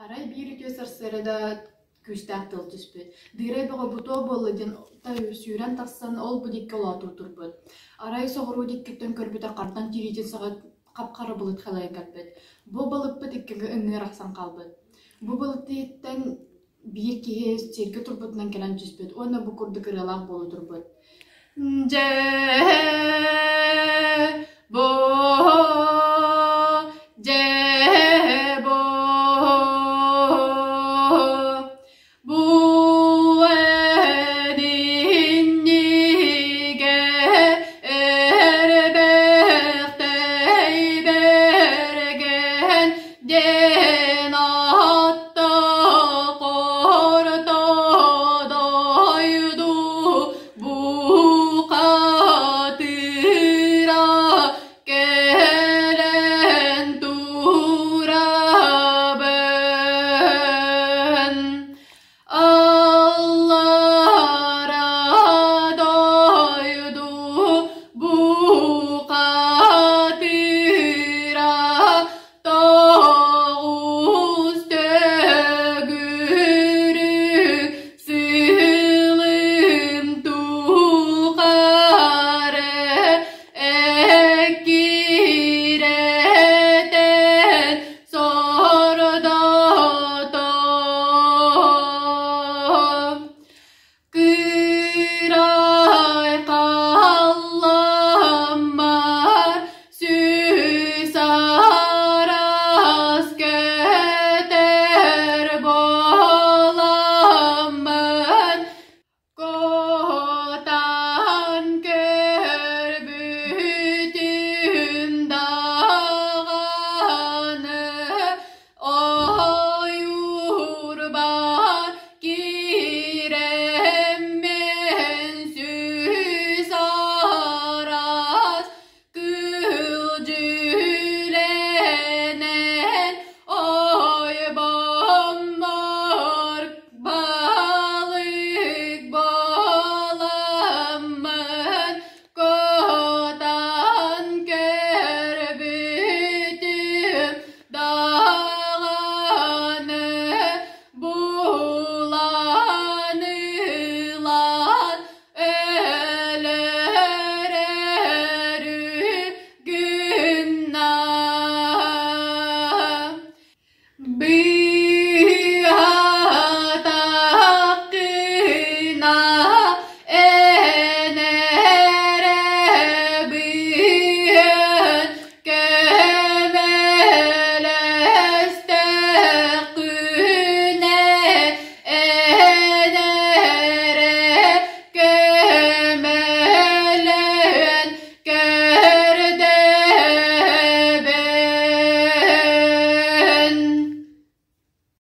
Арай биир үтүө сарсыарда күүстээх тыал түспүт. Дыырай бөҕө бутуо буолла диэн сүүрэн тахсан ол-бу диэки олоотуу турбут. Арай соҕуруу диэкиттэн көрбүтэ хартан тириитин саҕа хап-хара былыт халыйан кэлбит. Бу балыкпыт иккигэ ыҥыыр ахсан хаалбыт. Бу былыт биир киһи сиргэ турбутунан кэлэн түспүт уонна бу курдук ырыалаах буола турбут. Дьэ, бу.